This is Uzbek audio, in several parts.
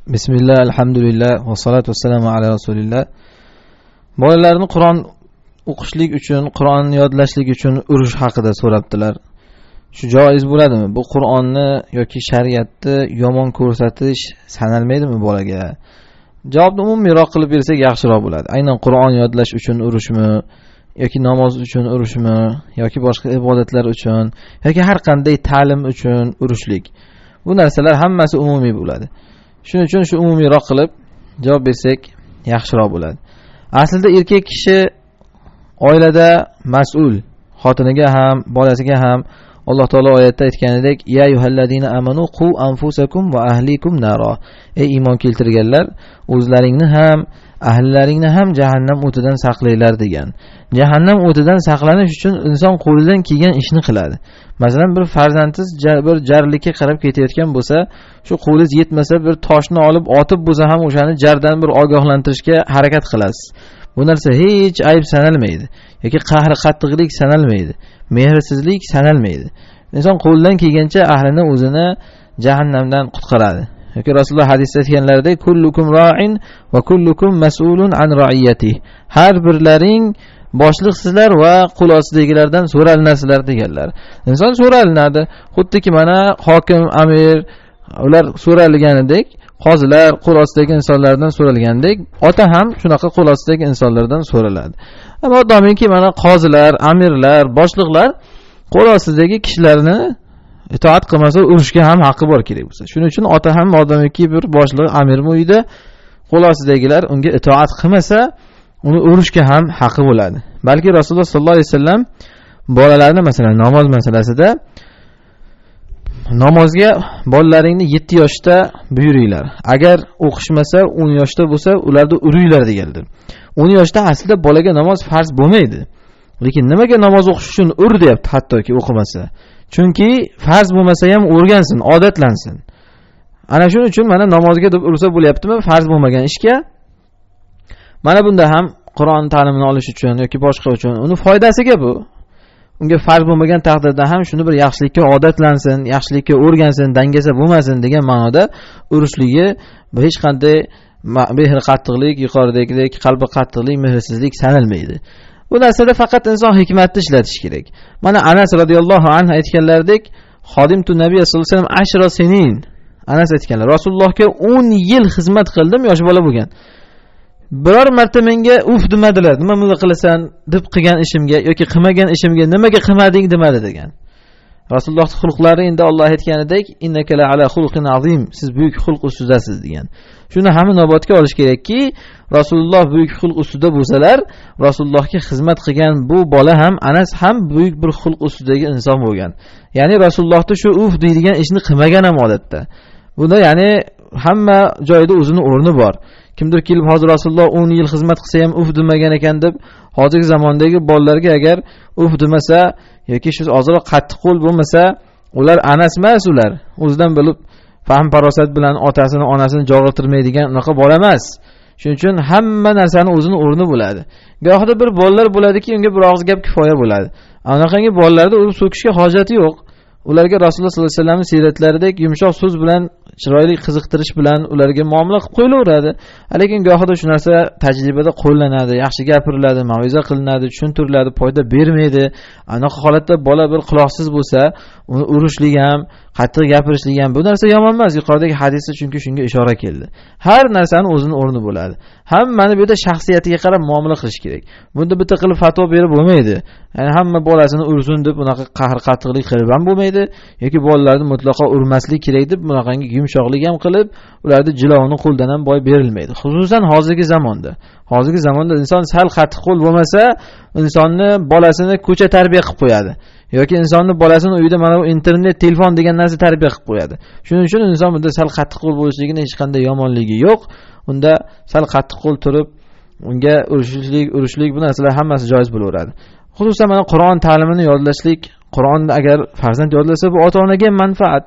Bismillah, alhamdulillah, va salatu vassalamu ala rasulillah. Bolalarni Qur'on o'qishlik uchun, Qur'onni yodlashlik uchun urush haqida so'rabdilar. Shu joiz bo'ladimi? Bu Qur'onni yoki shariatni yomon ko'rsatish sanalmaydimi bolaga? Javobni umumiyroq qilib bersak yaxshiroq bo'ladi. Aynan Qur'on yodlash uchun urushmi yoki namoz uchun urushmi yoki boshqa ibodatlar uchun yoki har qanday ta'lim uchun urushlik. Bu narsalar hammasi umumiy bo'ladi. Shuning uchun shu umumiyroq qilib javob bersak yaxshiroq bo'ladi. Aslida erkak kishi oilada mas'ul, xotiniga ham, bolasiga ham. Alloh taolo oyatda aytganidek: "Ya ayyuhallazina amanu qu anfusakum va ahlikum nara." Ey iymon keltirganlar, o'zlaringni ham, ahllaringni ham jahannam o'tidan saqlanglar degan. Jahannam o'tidan saqlanish uchun inson qo'lidan kelgan ishni qiladi. Masalan, bir farzandingiz bir jarlikka qarab ketayotgan bo'lsa, shu qo'lingiz yetmasa bir toshni olib otib bo'lsa ham o'shani jardan bir ogohlantirishga harakat qilasiz. Bu narsa hech ayb sanalmaydi yoki qahr qattiqlik sanalmaydi, mehrsizlik sanalmaydi. Inson qo'lidan kelgancha ahlini, o'zini jahannamdan qutqaradi. Yoki Rasululloh hadisda aytganlaridek: "Kullukum ra'in va kullukum mas'ulun an ra'iyatihi." Har birlaring boshliqsizlar va qo'l ostidagilardan so'ralinasizlar deganlar. Inson so'ralinadi. Xuddiki mana hokim, amir ular so'ralganidek, qozilar qo'l ostidagi insonlardan so'ralgandek, ota ham shunaqa qo'l ostidagi insonlardan so'raladi. Modomiki mana qozilar, amirlar, boshliqlar qo'l ostidagi kishilarni itoat qilmasa urushga ham haqqi bor kerak bo'lsa. Shuning uchun ota ham modomiki bir boshliq, amirmi uyda qo'l ostidagilar unga itoat qilmasa, uni urushga ham haqqi bo'ladi. Balki Rasululloh sollallohu alayhi vasallam bolalarni masalan namoz masalasida namozga bolalaringni 7 yoshda buyuringlar. Agar o'qishmasa 10 yoshda bo'lsa ularni uringlar degandir. 10 yoshda aslida bolaga namoz farz bo'lmaydi. Lekin nimaga namoz o'qish uchun ur deyapti hattoki o'qimasa? Chunki farz bo'lmasa ham o'rgansin, odatlansin. Ana shuning uchun mana namozga deb ursa bo'lyaptimi farz bo'lmagan ishga? Mana bunda ham Qur'on ta'limini olish uchun yoki boshqa uchun uni foydasiga bu. Unga farz bo'lmagan taqdirda ham shuni bir yaxshilikka odatlansin, yaxshilikka o'rgansin, dangasa bo'lmasin degan ma'noda urushligi bu hech qanday mehr qattiqlik, yuqoridagidek qalbi qattiqlik, mehrsizlik sanalmaydi. Bu narsada faqat inson hikmatni ishlatish kerak. Mana Anas radhiyallohu anhu aytganlaridek, "Xodimtu nabiy sollallohu alayhi vasallam ashra sinin." Anas aytganlar, Rasulullohga 10 yil xizmat qildim, yosh bola bo'lgan. Biror marta menga uf demadilar, nima bunday qilasan deb qilgan ishimga yoki qilmagan ishimga nimaga qilmading demadi degan. Rasulullohning xulqlari endi Alloh aytganidek, "Innaka la ala xulqin azim", siz buyuk xulq ustidasiz degan. Shuni ham inobatga olish kerakki, Rasululloh buyuk xulq ustida bo'lsalar, Rasulullohga xizmat qilgan bu bola ham, Anas ham buyuk bir xulq ustidagi inson bo'lgan. Ya'ni Rasulullohni shu uf deydigan ishni qilmagan ham odatda. Bunda ya'ni hamma joyda o'zini o'rni bor. Kimdir kelib hozir Rasululloh 10 yil xizmat qilsa ham uf demagan ekan deb hozirgi zamondagi bolalarga agar uf demasa yoki shu ozroq qattiq qo'l bo'lmasa, ular Anas emas, ular o'zidan bilib fahm farosat bilan otasini, onasini jog'iltirmaydigan unaqa bola emas. Shuning uchun hamma narsani o'zini o'rni bo'ladi. Gohida bir bolalar bo'ladiki, unga bir og'iz gap kifoya bo'ladi. Anaqangi bolalarda urib so'kishga hojati yo'q. Ularga Rasululloh sollallohu alayhi vasallamning siyratlaridek yumshoq so'z bilan, chiroyli qiziqtirish bilan ularga muomala qilib qo'yilaveradi. Lekin gohida shu narsa tajribada qo'llanadi, yaxshi gapiriladi, ma'uza qilinadi, tushuntiriladi, foyda bermaydi. Anaqa holatda bola bir quloqsiz bo'lsa, uni urishlik ham, qattiq gapirishlik ham bu narsa yomon emas. Yuqoridagi hadisda chunki shunga ishora keldi. Har narsani o'zini o'rni bo'ladi. Hammani bu yerda shaxsiyatiga qarab muomala qilish kerak. Bunda bitta qilib fatvo berib bo'lmaydi. Ya'ni hamma bolasini ursin deb bunaqa qahr qattiqlik qilib ham bo'lmaydi yoki bolalarni mutlaqo urmaslik kerak deb bunaqangi yumshoqlik ham qilib, ularni jilovini qo'ldan ham boy berilmaydi. Xususan hozirgi zamonda. Hozirgi zamonda inson sal qattiq qo'l bo'lmasa, insonni bolasini ko'cha tarbiya qilib qo'yadi. Yoki insonni bolasini uyda mana bu internet, telefon degan narsa tarbiya qilib qo'yadi. Shuning uchun inson bunda sal qattiq qo'l bo'lishligini hech qanday yomonligi yo'q. Unda sal qattiq qo'l turib, unga urushlik bu narsalar hammasi joiz bo'laveradi. Xususan mana Qur'on ta'limini yodlashlik, Qur'onni agar farzand yodlasa bu ota-onaga manfaat.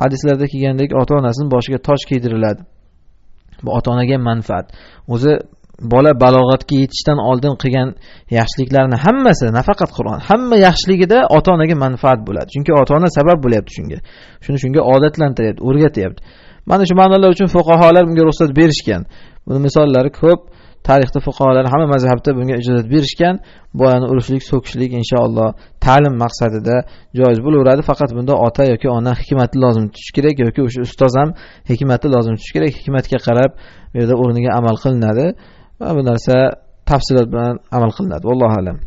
Hadislarda kelgandek ota-onasining boshiga tosh kiydiriladi. Bu ota-onaga manfaat. O'zi bola balog'atga yetishdan oldin qilgan yaxshiliklarni hammasi, nafaqat Qur'on, hamma yaxshiligida ota-onaga manfaat bo'ladi. Chunki ota-ona sabab bo'lyapti shunga. Shuni shunga odatlantiryapti, o'rgatyapti. Mana shu ma'nolar uchun fuqaholar bunga ruxsat berishgan. Buni misollari ko'p. Tarixda fuqarolar hamma mazhabda bunga ijozat berishgan. Bolani urishlik, so'kishlik inshaalloh ta'lim maqsadida joiz bo'laveradi. Faqat bunda ota yoki ona hikmatli lozim tutish kerak yoki o'sha ustoz ham hikmatli lozim tutish kerak. Hikmatga qarab bu yerda o'rniga amal qilinadi va bu narsa tafsilot bilan amal qilinadi. Vallohu a'lam.